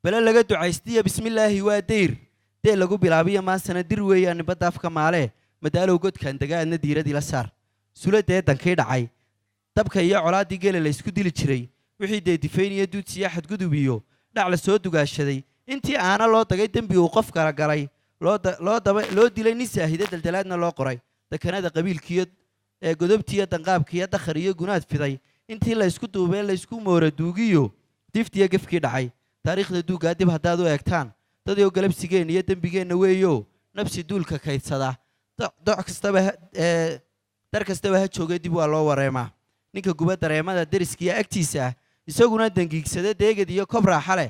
Bale laga ducaystiya bismillaahi waa dayr dee lagu bilaabiyo maansana dir weeyaan nibadda afka maalee madaalow godkan dagaadna diiradii la saar suladee dankii dhacay dabka iyo colaaddii geela la isku dili jiray wixii dee difayn iyo duudsiya xadgudub iyo dhac la soo dugaashaday intii aana loo dagay dembi uu qof kala galay loo daba loo dilay nin saahide daldalaadna loo qoray dekanada qabiilkiiyo ee godobtiiyo danqaabkiiyo dakhar iyo gunaad fiday intii la isku duubee la isku moora duugiyo diftiyo gefkii dhacay taariikhda duuggaa dib haddaad u eegtaan dadyow galabsigeenna iyo dembigeenna weeyo nabsi duulka kaydsada doc kastaba dar kastaba ha joogay dib waa loo wareemaa ninka guba dareemada deriskiiyo agtiisa ah isaguna dangiigsada deegad iyo kob raaxa leh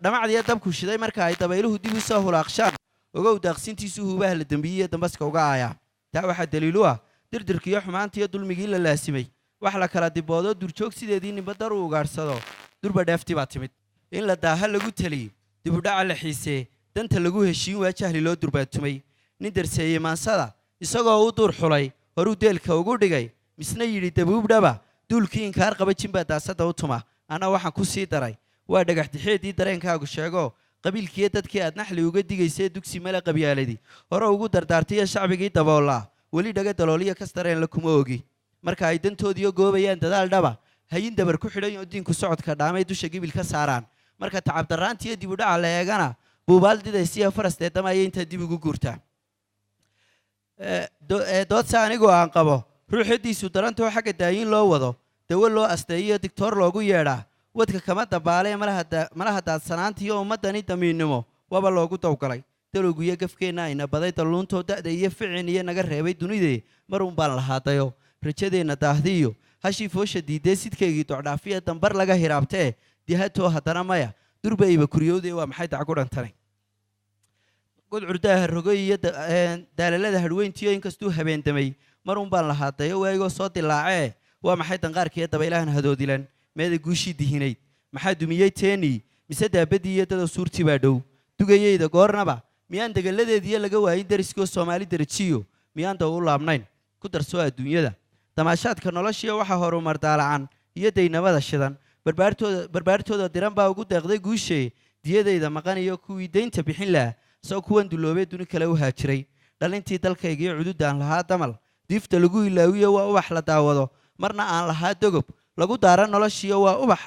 dhamacdiyo dabku shiday marka ay dabayluhu dib u soo hulaaqshaan ogow daaqsintiisu hubaha la dembiyey dambaska uga aayaa. Taa waxaa daliilu ah dirdirkiiyo xumaantiiyo dulmigii la laasimay wax la kala diboodo durjoog sideedii ninba dar u ugaadhsado durba dheeftii baa timid in la daaha lagu teliyey dib u dhaca la xiisee danta lagu heshiin waa jahli loo durbaatumay nin darseeyey maansada isagoo u duur xulay horuu deelka ugu dhigay misna yidhi dabuubdhaba duulkii inkaar qaba jinbaa daasadda u tuma anna waxaan ku sii daray waa dhagax dixeedii dareenkaagu sheego qabiilkiiyo dadkii aad naxli uga digaysee dugsi male qabyaaladi hore ugu dardaartaiyo shacbigii daboolaa weli dhaga dalooliyo kas dareenla kuma ogi marka ay dantoodiyo goobayaan dadaal dhaba hayin dabar ku xidhan oo diinku socodka dhaamay dusha gibil ka saaraan marka tacabdaraantiiyo dib u dhaca la eegana buubaal didaysiyo faras deedama ayay intaa dib ugu guurtaa. Doodse anigoo aan qabo ruuxadiisu darantoo xagga daayin loo wado dawo loo asteeyiyo digtoor loogu yeedhaa wadka kama dabaalee malaha daadsanaantiiyo ummaddani damiinnimo waaba loogu dawgalay dalowgiyo gafkeenna ayna baday dalluuntoo da'da iyo ficin iyo naga reebay dunidee mar uun baan lahaadayo rajadeenna daahdiiyo hashii foosha diidee sidkaygii docdhaafiya dambar laga hiraabtee dihatoo haddana maya durba iba kuryowdee waa maxay dacgudhantani gudcurdaaha rogoy iyo daalalada hadhweyntiyo inkastuu habeendamay mar uun baan lahaadayo waayigoo soo dilaacee waa maxay danqaarkiiyo dabaylahan hadoodilan meeda guushii dihinayd maxaa dumiyey teenii mise daabadii iyo dada suurtii baa dhow dugayeyda goornaba miyaan degalladeediyo laga waayin deriskoo Soomaali derajiyo miyaan daw u laabnayn ku darsoo adduunyada damaashaadka noloshiyo waxa horumar daalacan iyo daynamada shidan barbaartooda diran baa ugu deeqday guushee diyadayda maqan iyo kuwii deynta bixin lahaa soo kuwan duloobee duni kale u haajiray dhalintii dalkayga iyo cududaan lahaa damal diifta lagu ilaawiyo waa ubax la daawado marna aan lahaa dogob lagu daara noloshiyo waa ubax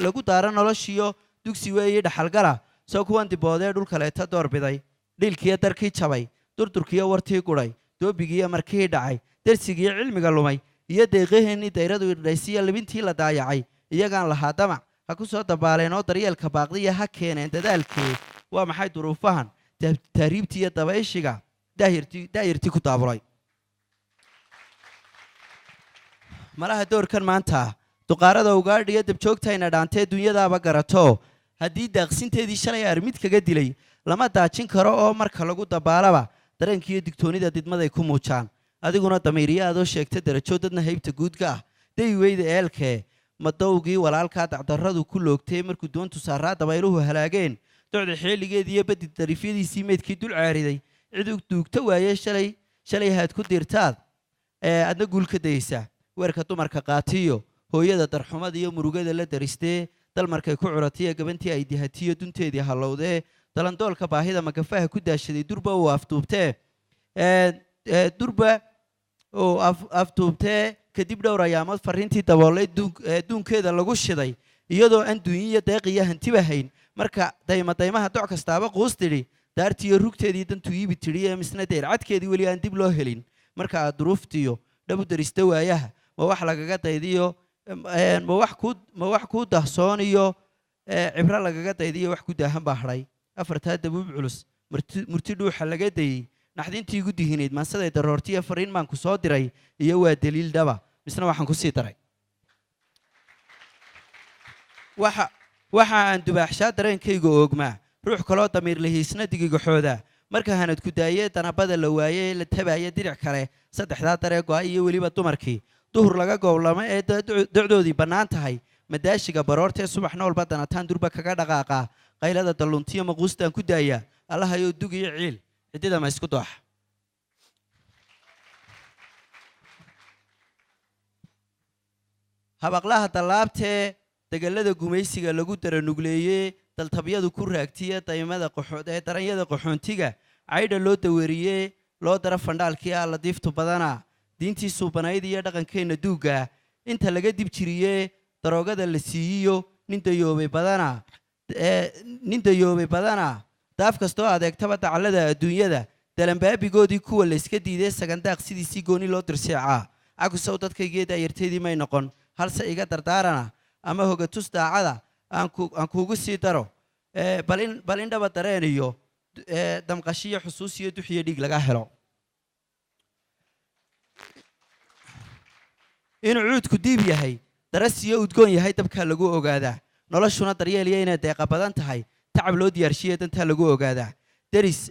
lagu daara noloshiyo dugsi weeye dhaxalgala soo kuwan diboodee dhul kaleeta doorbiday dhiilkiyo darkii jabay durdurkiyo wartii gudhay doobigiiyo markii dhacay dersigiiyo cilmiga lumay iyo deeqaheennii dayradu irdhaysiyo libintii la daayacay iyagaan lahaa damac ha ku soo dabaaleen oo daryeelka baaqdiya ha keeneen dadaalkee waa maxay duruufahan tahriibtii iyo dabayshiga daayirtii ku daabulay malaha doorkan maanta duqaarada ugaadh iyo dabjoogtayna dhaantee dunyadaaba garato haddii daaqsinteedii shalay armid kaga dilay lama daajin karo oo marka lagu dabaalaba dareenkiiyo digtoonida didmaday ku muujaan adiguna damiiriyo adoo sheegta derajo dadna haybta guudka ah day weyda eelkee madowgii walaalkaa dacdarradu ku loogtay markuu doontu saaraa dabayluhu halaageen docda xeeligeedii iyo badi dariifyadiisii meydkii dul caariday cid u duugta waayee shalay haad ku diirtaad adna guul ka dayeysaa weerka dumarka qaatiyo hooyada darxumada iyo murugada la daristee dal markay ku curatiyo gabantii ay dihatiyo dunteedii hallowdee dalandoolka baahida magafaha ku daashaday durba uu afduubtee durba uu afduubtee kadib dhowr ayaamood farriintii daboolay duunkeeda lagu shiday iyadoo aan duunyiyo deeq iyo hantiba hayn marka dayma daymaha doc kastaaba quus tidhi daartiiyo rugteedii dantuu iibi tidhi ee misna deyrcadkeedii weli aan dib loo helin marka aad duruuftiyo dhab u darista waayaha ma wax lagaga daydiyo ma wax ku dahsooniyo cibro lagaga daydiyo wax ku daahan baa hadhay afartaa dabuub culus murti dhuuxa laga dayey naxdintii igu dihinayd maansaday daroortiyo fariin baan ku soo diray iyo waa daliil dhaba misna waxaan ku sii daray waxa aan dubaaxshaa dareenkayga oogmaa ruux kaloo damiir lihiisna digigaxooda marka hanad ku daayee danabada la waayey ee la tabaaya diric kale saddexdaa daree go'a iyo weliba dumarkii duhur laga goblamo ee docdoodii bannaan tahay madaashiga baroortee subax noolba danataan durba kaga dhaqaaqaa qaylada dalluntiyo maquustaan ku daayaa allahayoo dug iyo ciil ciddida ma isku dooxa. Habaqlaha dallaabtee Degallada gumaysiga lagu daranugleeyee, daltabyadu ku raagtiye, daymada ee daranyada qaxoontiga caydha loo daweeriyee, loo dara fandhaalkii ah ladiiftu badana. Diintii suubanayd iyo dhaqankeenna duugga inta laga dib jiriyee, daroogada la siiyiyo nin dayoobay badana, nin dayoobay badana. Daaf kastoo adeegtaba dacallada adduunyada dalambaabigoodii kuwa la iska diiday, sagandaaq sidiisii gooni loo dirseecaa. Cakusow dadkaygii daayarteedii may noqon. Halse iga dardaarana ama hogatus daacada aan kuugu sii daro, bal in dhaba dareen iyo damqashiyo xusuus iyo duxiyo dhiig laga helo. Inuu cuudku diib yahay, darasiyo udgoon yahay, dabkaa lagu ogaadaa. Noloshuna daryeel iyo inay deeqa badan tahay, tacab loo diyaarshiye dantaa lagu ogaadaa. Deris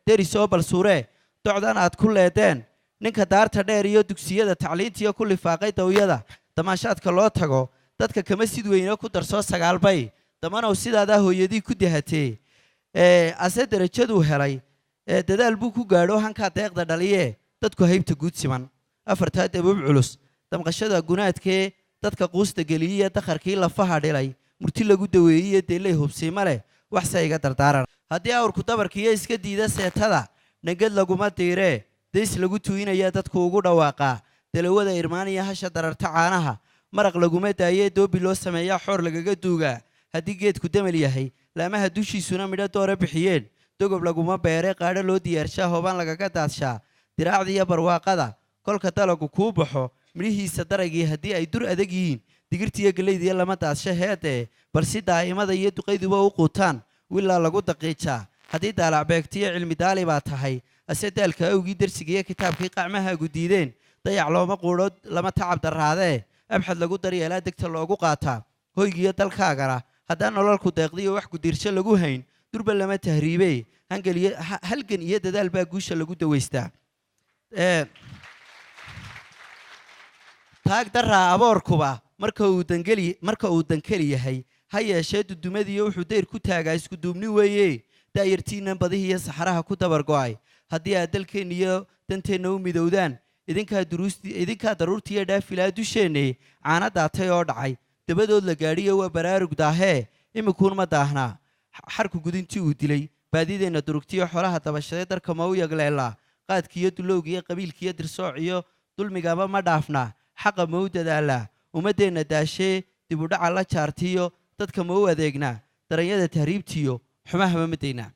deris oo balsuuree docdan aad ku leedeen, ninka daarta dheer iyo dugsiyada tacliintiyo ku lifaaqay dawyada damaashaadka loo tago, dadka kama sid weyne ku darsoo sagaalbay damanow sidaadaa hooyadii ku dahatee. Ase derajaduu helay dadaal buu ku gaadho, hankaa deeqda dhaliye dadku haybta guud siman. Afartaa dabuub culus damqashada gunaadkee dadka quusta geliyiya, dakharkii lafaha dhilay murti lagu daweeyiyo, deelay hubsiima leh waxse iga dardaaran. Haddii awrku dabarkiiyo iska diida seetada, nangad laguma diiree days lagu tuuyinaya dadku ugu dhawaaqaa. Dalawada irmaaniya hasha dararta caanaha maraq laguma daayee, doobi loo sameeyaa xoor lagaga duugaa. Haddii geedku damal yahay, laamaha dushiisuna midho doora bixiyeen, dogob laguma beere qaadho loo diyaarshaa, hoobaan lagaga daadshaa. Diraacdiiyo barwaaqada kolka dalagu kuu baxo, midhihiisa daraygii haddii ay dur adag yihiin, digirtiiyo gellaydiiyo lama daadsho heedee, bal si daa'imada iyo duqayduba u quutaan wilaa lagu daqiijaa. Haddii daalac beegtiyo cilmi daali baa tahay, ase daalka awgii darsigiiyo kitaabkii qacmahaagu diideen, dayac looma quudho lama tacab darraadee, abxad lagu daryeelaa degta loogu qaataa. Hoygiiyo dalkaagana haddaan nololku deeqdiyo wax gudiirsho lagu hayn, durba lama tahriibee halgan iyo dadaal baa guusha lagu dawaystaa. Taag daraa aboorkuba marka uu dangeli marka uu dankeli yahay, ha yeeshee dudumadiiyo wuxuu dayr ku taagaa isku duubni weeye. Daayartiinnan badihii iyo saxaraha ku dabar go'ay, haddii aad dalkeenna iyo danteenna u midowdaan, idinkaa duruusti idinkaa daruurtiiyo dhaafilaa dusheenne. Caana daatay oo dhacay dabadood la gaadhiyo waa baraarug daahee, imikuun ma daahnaa. Xarku gudintii uu dilay baadideenna durugtiyo xolaha dabashaday darka ma u yagleelaa? Qaadkiiyo dulowgiiyo qabiilkiiyo dirsoociyo dulmigaba ma dhaafnaa? Xaqa ma u dadaalaa? Ummaddeenna daashee dibudhaca la jaartiyo dadka ma u adeegnaa? Daranyada tahriibtiyo xumahaba ma daynaa?